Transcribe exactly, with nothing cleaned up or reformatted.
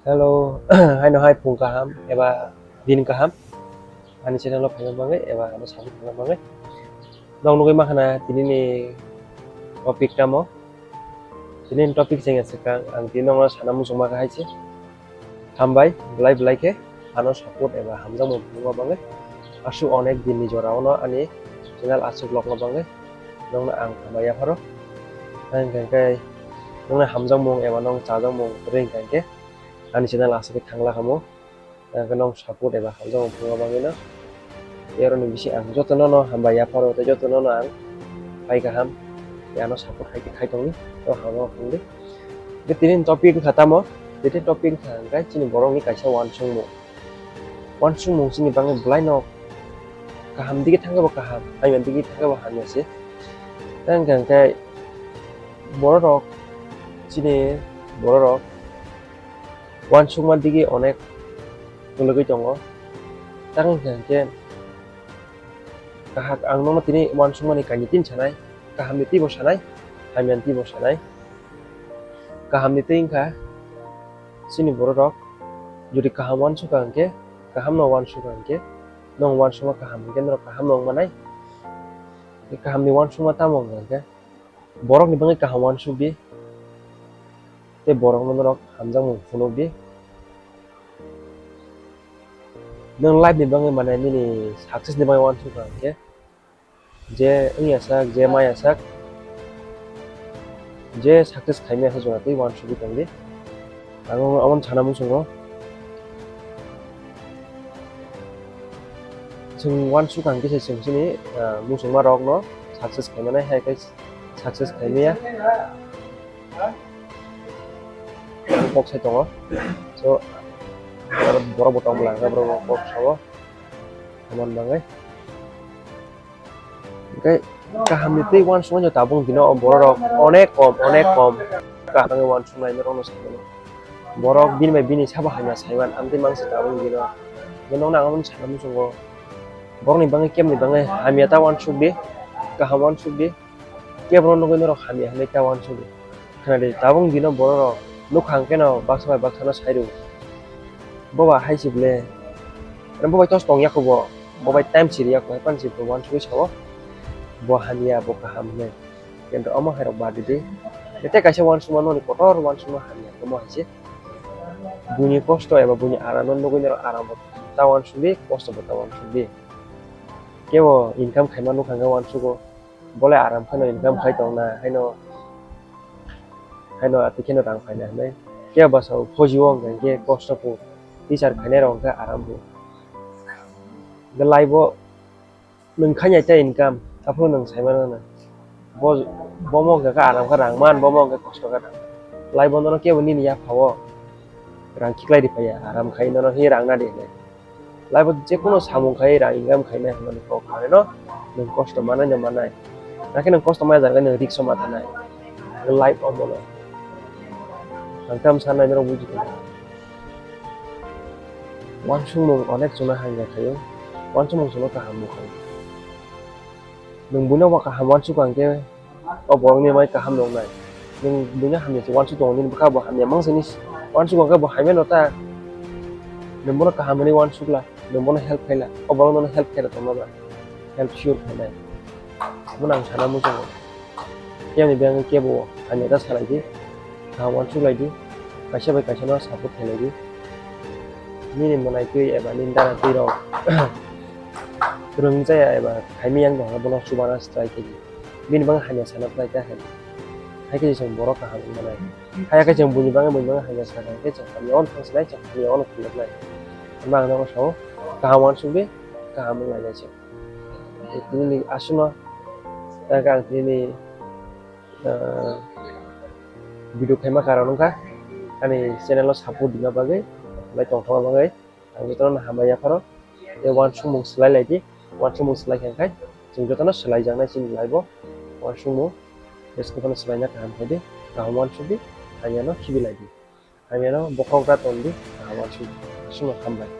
Hello, haino hai phung kaham eba din kaham. Ani channel o phaima bagwi eba ano support khaima bagwi. Nong nugwi makhana tini ni topic tamo. Tini ni topic chengya swkang ang tini nongno sana muchungma kha hai se. Hambai, belai belai khe ano support eba hamjakmung phunukma bagwi. Aswk onek din ni jora o no ani channel aswk lokma bagwi nongno ang hambai yapharo. Tei hwnkhe nongni hamjakmung eba nong chajakmung kwrwi hwnkhe ani channel aswk khe thangla khamu. Tei hwnkhe nong support eba hamjakmung phunukma bagwi no. Tei oro ni bisi ang joto no no hambai yapharo tei joto no no ang pai kaham. Tei ano support khai khai tongdi, tei hamjakmung phunukdi. Tei tini ni topic wngkha tamo, tei tini topic wngkha hwnkhe chini borok ni kaisa uansukmung. Uansukmung chini bagwi belai no kaham digi thangkhe bo kaham, hamya digi thangkhe bo hamya se. Tei hwnkhe hwnkhe borok rok chini borok rok uansukma digi onek kwlwgwi tongo. Tei hwnkhe hwnkhe kaham ang nokno tini uansukmani kainwi tin sanai, kaham ni twi bo sanai, hamya ni twi bo sanai. Kaham ni twi wngkha chini borok rok jodi kaham uansukha hwnkhe, kaham no uansukha hwnkhe, nong uansukma kaham hwnkhe norok kaham no wngmanai. Kaham ni uansukma tamo wngkha hwnkhe borok ni bagwi kaham uansukdi tei borok no norok hamjakmung phunukdi. Nwng life ni bagwi mane nini success ni bagwi uansukha hwnkhe, je wngya sak, je maya sak, je success khaimaya sak jora tei uansugwi tongdi. Ang omo sana muchungo. Chwng uansukha hwnkhe se chwng chini, ah, muchungma rokno success khaimani hai khe success khaimaya. Kok sai tongo. So, borok bo tongmwla hwnkhe borok kok sao. Omo bagwi. Hwnkhe kaham ni tei uansukmani tabuk dino o borok rok onek kom, onek kom. Kaham ni uansuknai norokno sai mano. Borok bini bai bini sabo hamya saiman, amtwi mangsa tabuk dino. Hwnkhe nokno ang omo sana muchungo. Borokni bagwi keboni bagwi hamya ta uansukdi, kaham uansukdi. Kebo no nugwi norok hamya hinwi ta uansukdi. Khwnadi, tabuk dino borok rok nukha hwnkhe no baksa bai baksa no sai rw. Bo ba hai se ble. Bo bai tos tong ya kho bo. Bo bai time siri ya kho, hai phano se bo uansugwi sao. Bo hamya, bo kaham hinwi. Kintu omo hai rok bad di. Tei kaisa uansukma noni kotor uansukma hamya, omo hai se. Buini kosto eba buini aram no nugwi norok aram bo ta uansukdi, kosto bo ta uansukdi. Kebo income khaima nukha hwnkhe uansugo. Bole aram kheno income khai tongna, haino, haino atwi kheno rang phaina hinwi. Kebo bwsao phoji o hwnkha hwnkhe kosto pho, teacher khainai rok hwnkhe aram pho. Hwnkhe life o nwng khainai ta income, aphuru nwng sai mano na. Bo, bomo hwnkha khe aram khe rang man, bomo hwnkha khe kosto khe rang. Life o nono kebo nini yapha o rang khiklai ri phaiya, aram khai nono hi rang na di hinwi. Life o jekono samung khai rang income khainai hwnmani kok manwi no nwng kosto manai no manai. Hakhe nwng kosto maya jaga nwng risk o ma thanai. Life o bono. Ang tam sanai norok buji khe. Uansukmung onek chwngno hamya khaio. Uansukmung chwngno kaham bo khaio. Nwng buino bo kaham uansuk ang khe, o borokni mai kaham nongnai. Nwng buino hamya se uansuk tongo, nini bwkha bo hamya mangsa ni uansuk ang khe bo hamya no ta. Nwng bono kaham hwnwi uansukla, nwng bono help khaila, o borok nono help khaila tongma ba, help sure khainai. Bono ang sana muchungo. Keboni biyang kebo hamya ta salai di, kaham uansuk lai di, kaisa bai kaisa no support khailai di. Nini mwnai twi eba nini dana twi rok rwng jaya eba khaimiyang tongkha bono chubana try khe di. Bini bagwi hamya sana phlai ta hai. Hai khe chwng borok kaham wngmanai. Hai khe chwng buini bagwi buini bagwi hamya sana khe chwng hamya ono thang sinai, chwng hamya ono phunuknai. Hwnba ang nono sao kaham uansuk di, kaham wnglainai chwng. Tini ni aswkno, ang tini ni, ah, video khaima karon wngkha ani channel o support rwna bagwi, belai tongthokma bagwi. Ang jotono hambai yapharo. Tei uansukmung swlai lai di. Uansukmung swlai kha khai chwng jotono swlai jaknai chini life o. Uansukmung bwswk phano swlaina kaham khai di. Kaham uansuk di. Hamyano khibi lai di. Hamyano bokhok da ton di. Kaham uansuk di. Aswkno hambai.